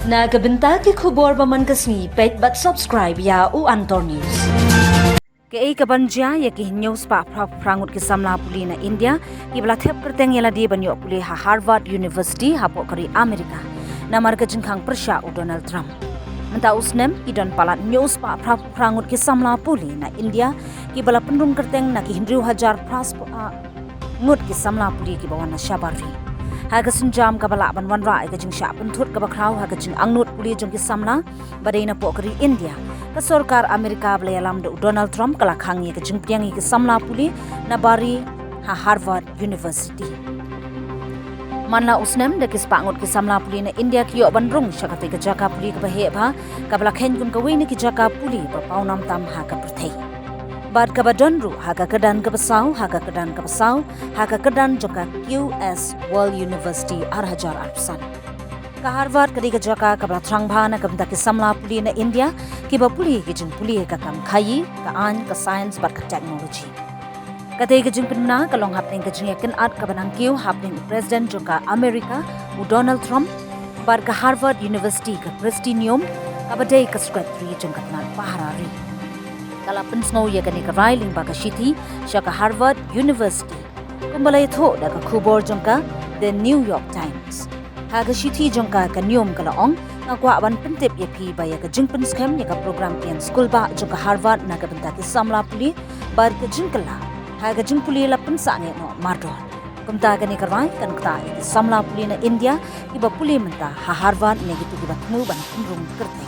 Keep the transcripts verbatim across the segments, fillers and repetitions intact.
Na ka bynta ki khubor ba man ka sngi, peit bad subscribe ïa u Antor News. Kaei kaban jia ïa ki hynñiew spah phra phew phra ngut ki samla pule na India kiba la thep kyrteng ïa lade ban ïoh pule ha Harvard University hapoh ka ri Amerika namar ka jingkhang pyrshah u Donald Trump. Mynta u snem ki don palat hynñiew spah phra phew phra ngut ki samla pule na India kiba la pynrung kyrteng na ki hynriew hajar phra spah ngut ki samla pule kiba wan na shabar ri. Ha ka sienjam kaba lah ban wanrah ïa ka jingshah pynthut kaba khraw ha ka jingangnud pule jong ki samla ba dei napoh ka ri India, ka sorkar Amerika ba la ïalam da u Donald Trump ka la khang ïa ka jingpdiang ïa ki samla pule na bar ri ha Harvard University. Man la u snem da ki spah ngut ki samla pule na India ki ïoh ban rung sha katei ka jaka pule kaba heh bha, kaba la kheiñ kum kawei na ki jaka pule ba pawnam tam ha ka pyrthei. Bad kaba don ruh ha ka kyrdan kaba saw, ha ka kyrdan kaba saw, ha ka kyrdan jong ka Q S World University ar hajar arphew san. Ka Harvard ka dei ka jaka kaba la thrang bha na ka bynta ki samla pule na India kiba pule ki jingpule ka kam khaïi, ka aiñ, ka science bad ka technology. Katei ka jingpynbna ka long hapdeng ka jingïakynad kaba nangkiew hapdeng u President jong ka Amerika u Donald Trump bad ka Harvard University, ka Kristi Noem kaba dei ka Secretary jong ka tnat pahara ri. Ka la pynsngew ïa kane ka rai lyngba ka shithi sha ka Harvard University, kumba la ïathuh da ka khubor jong ka The New York Times. Ha ka shithi jong ka, ka Noem ka la ong, nga kwah ban pyntip ïa phi ba ïa ka jingpynskhem ïa ka program pdiang skulbah jong ka Harvard na ka bynta ki samla pule bad ka jingkylla ha ka jingpule la pynsangeh noh mardor. Kumta kane ka rai kan ktah ïa ki samla pule na India kiba pule mynta ha Harvard ne kito kiba thmu ban pynrung kyrteng.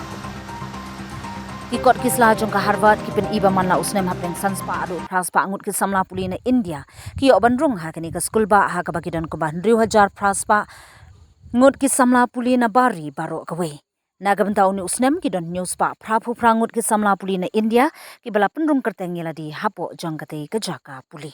Ki kot ki sla jong ka Harvard ki pyni ba man la u snem hapdeng san spah haduh phra spah ngut ki samla pule na India ki ïoh ban rung ha kane ka skulbah, ha kaba ki don kumba hynriew hajar phra spah ngut ki samla pule na bar ri baroh kawei. Na ka bynta une u snem ki don hynñiew spah phra phew phra ngut ki samla pule na India kiba la pynrung kyrteng ïa lade hapoh jong katei ka jaka pule.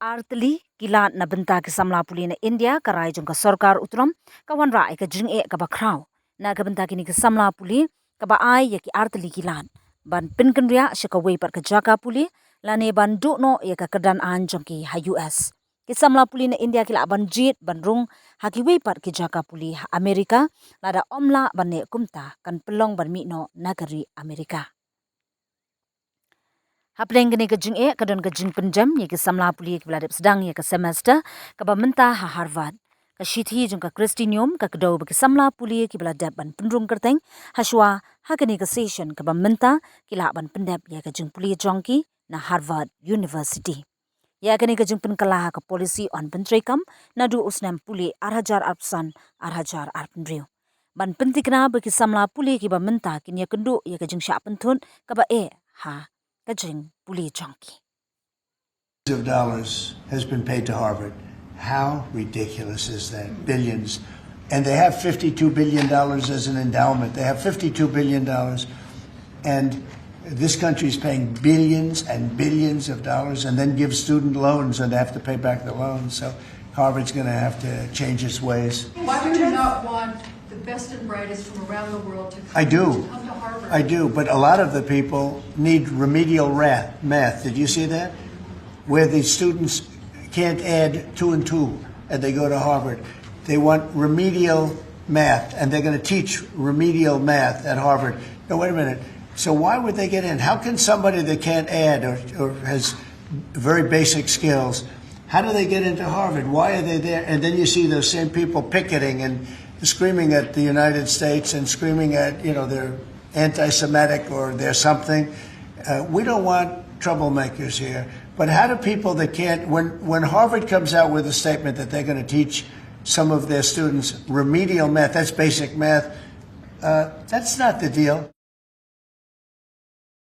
Ar tylli ki lad na bynta ki samla pule na India, ka rai jong ka sorkar u Trump ka wanrah ïa ka jingeh kaba khraw na ka bynta kine ki samla pule, kaba ai ïa ki ar tylli ki lad ban pynkynriah sha kawei pat ka jaka pule lane ban duh noh ïa ka kyrdan aiñ jong ki ha U S. Ki samla pule na India ki lah ban jied ban rung ha kiwei pat ki jaka pule ha Amerika, lada ym lah ban leh kumta kan pynlong ban mih noh na ka ri Amerika. Hapdeng kane ka jingeh ka don ka jingpynjem ïa ki samla pule kiba la dep sdang ïa ka semester kaba mynta ha Harvard. Ka shithi jong ka Kristi Noem ka kdew ba ki samla pule kiba la dep ban pynrung kyrteng hashwa ha kane ka session kaba mynta ki lah ban pyndep ïa ka jingpule jong ki na Harvard University. Ïa kane ka jingpynkylla ha ka policy yn pyntreikam naduh u snem pule ar hajar arphew san ar hajar arphew hynriew. Ban pynthikna ba ki samla pule kiba mynta kin ïakynduh ïa ka jingshah pynthut kaba eh ha ka jingpule jong ki. Of dollars has been paid to Harvard. How ridiculous is that? Billions. And they have fifty-two billion dollars as an endowment. They have fifty-two billion dollars. And this country is paying billions and billions of dollars and then gives student loans and they have to pay back the loans. So Harvard's going to have to change its ways. Why would you not want the best and brightest from around the world to come, I do. To come to Harvard? I do, but a lot of the people need remedial ra- math. Did you see that? Where the students can't add two and two and they go to Harvard. They want remedial math, and they're going to teach remedial math at Harvard. Now, wait a minute. So, why would they get in? How can somebody that can't add or, or has very basic skills, how do they get into Harvard? Why are they there? And then you see those same people picketing and screaming at the United States and screaming at, you know, they're anti Semitic or they're something. Uh, we don't want troublemakers here. But how do people that can't, when, when Harvard comes out with a statement that they're going to teach some of their students remedial math, that's basic math, uh, that's not the deal.